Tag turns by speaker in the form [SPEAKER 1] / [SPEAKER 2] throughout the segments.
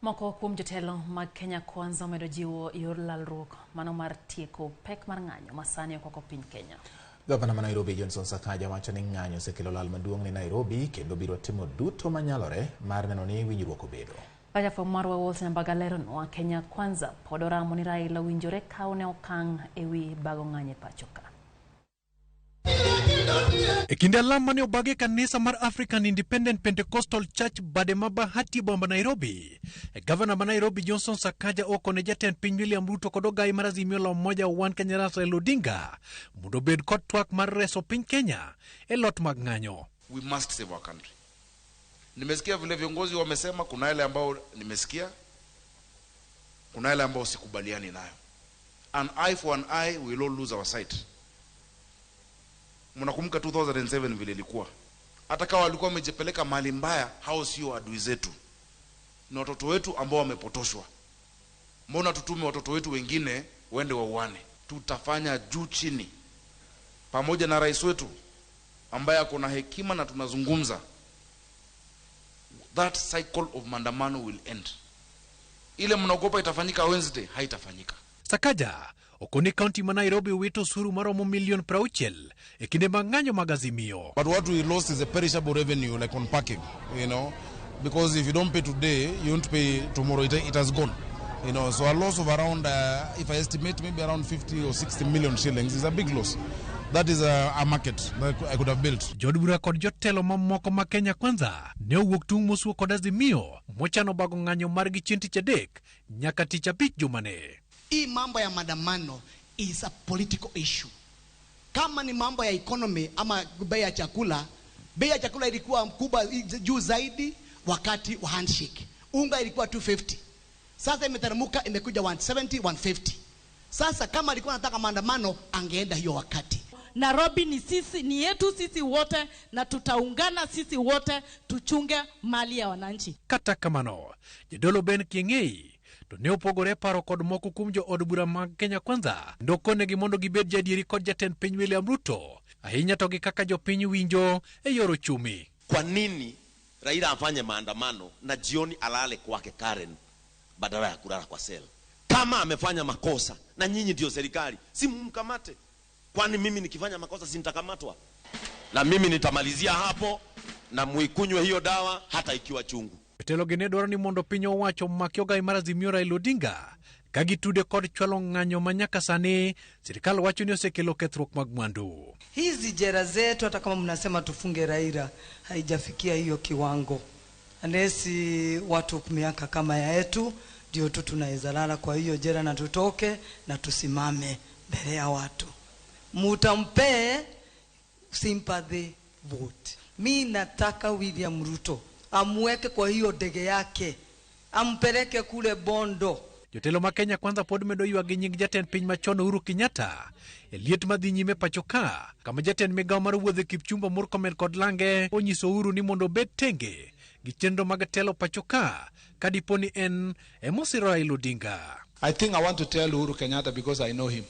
[SPEAKER 1] Moko kuom jotelo mag Kenya Kwanza omedo jiwo yor lalruok mano mar tieko pek mar ng'anyo masani okwako piny Kenya.
[SPEAKER 2] Gavana ma Nairobi Johnson Sakaja wacho ni ng'anyo osekelo lal maduong' ne Nairobi kendo biro timo duto manyalore mar neno ni winjruok obedo.
[SPEAKER 1] Kaka marwa Walter Nyambaga leronwa, Kenya Kwanza pod oramo ni Raila owinjore kaw ne okang' ewi bago ng'anyo e pacho ka.
[SPEAKER 3] E kinde alam mane obagi e kanisa mar African Independent Pentecostal Church bade ma Bahati boma Nairobi, gavana ma Nairobi Johnson Sakaja okone jatend piny William Ruto kod ogai mar Azimio la Umoja One Kenya Raila Odinga mondo obed kod twak mar reso piny Kenya e lot mag ng'anyo.
[SPEAKER 4] We must save our country. Nimesikia vile viongozi wamesema, kuna yale ambao nimesikia, kuna yale ambao sikubaliani nayo. An eye for an eye, we will all lose our sight. Mnakumbuka 2007 vile ilikuwa. Hata kama walikuwa wamejipeleka mahali mbaya, hao sio adui zetu, ni watoto wetu ambao wamepotoshwa. Mbona tutume watoto wetu wengine waende wauane? Tutafanya juu chini, pamoja na rais wetu ambaye ako na hekima na tunazungumza. That cycle of maandamano will end. Ile mnaogopa itafanyika Wednesday, haitafanyika.
[SPEAKER 3] Sakaja okone kaunti ma Nairobi wito osuru maromo milion 60 e kinde mag ng'anyo mag Azimio.
[SPEAKER 5] But what we lost is a perishable revenue, like on parking, because if you don't pay today, you won't pay tomorrow. It has gone. So a loss of around, if I estimate, maybe around 50 or 60 million shillings is a big loss. That is a market that I could have built.
[SPEAKER 3] Jood bura kod jotelo mamoko ma Kenya Kwanza ne owuok tung' mosuo kod Azimio mochano bago ng'anyo margi chieng' tich adek nyaka tich abich jumane.
[SPEAKER 6] Hii mambo ya maandamano is a political issue. Kama ni mambo ya economy ama bei ya chakula, bei ya chakula ilikuwa kubwa juu zaidi wakati wa handshake. Unga ilikuwa 250. Sasa imeteremka imekuja 170, 150. Sasa kama alikuwa anataka maandamano angeenda hiyo wakati.
[SPEAKER 7] Nairobi ni sisi, ni yetu sisi wote, na tutaungana sisi wote tuchunge mali ya wananchi.
[SPEAKER 3] Kata kamano, jadolo Ben Kiengei to ne opogore paro kod moko kuom jo od bura mag Kenya Kwanza ndokonegi mondo gibed jadieri kod jatend piny William Ruto ahinya to gi kaka jopiny winjo e yor uchumi.
[SPEAKER 8] Kwa nini Raila afanye maandamano na jioni alale kwake Karen badala ya kulala kwa sel? Kama amefanya makosa na nyinyi ndio serikali, si mumkamate? Kwani mimi nikifanya makosa si nitakamatwa? Na mimi nitamalizia hapo, na muikunywe hiyo dawa hata ikiwa chungu.
[SPEAKER 3] Jotelo gi ne dwaro ni mondo piny owacho omaki ogai mar Azimio Raila Odinga ka gitude kod chwalo ng'anyo ma nyaka sani sirikal wacho ni osekelo kethruok mag mwandu.
[SPEAKER 9] Hizi jela zetu, hata kama mnasema tufunge Raila, haijafikia hiyo kiwango. Unless watu miaka kama ya yetu ndio tu tunaweza lala kwa hiyo jela na tutoke na tusimame mbele ya watu. Mutampee sympathy vote. Mi nataka William Ruto amweke kwa hiyo ndege yake, ampeleke kule Bondo.
[SPEAKER 3] Jotelo ma Kenya Kwanza pod medo ywak gi nying jatend piny machon Uhuru Kenyatta e liet madhi nyime pacho ka kama jatend migawo mar wuodhe Kipchumba Murkomen kod lange onyiso Uhuru ni mondo obed tenge gi chenro mag telo pacho ka ka dipo ni en emosiro Raila Odinga.
[SPEAKER 10] I think I want to tell Uhuru Kenyatta, because I know him.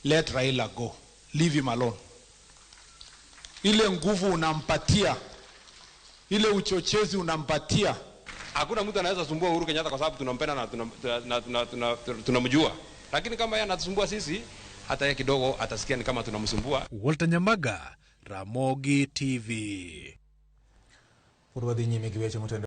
[SPEAKER 10] Let Raila go. Leave him alone. Ile nguvu unampatia, ile uchochezi unampatia.
[SPEAKER 11] Hakuna mtu anaweza sumbua Uhuru Kenyatta kwa sababu tunampenda na tunamjua. Lakini kama yeye anatusumbua sisi, hata yeye kidogo atasikia ni kama tunamsumbua.
[SPEAKER 3] Walter Nyamaga, Ramogi TV.
[SPEAKER 2] Pod wadhi nyime gi weche motendo.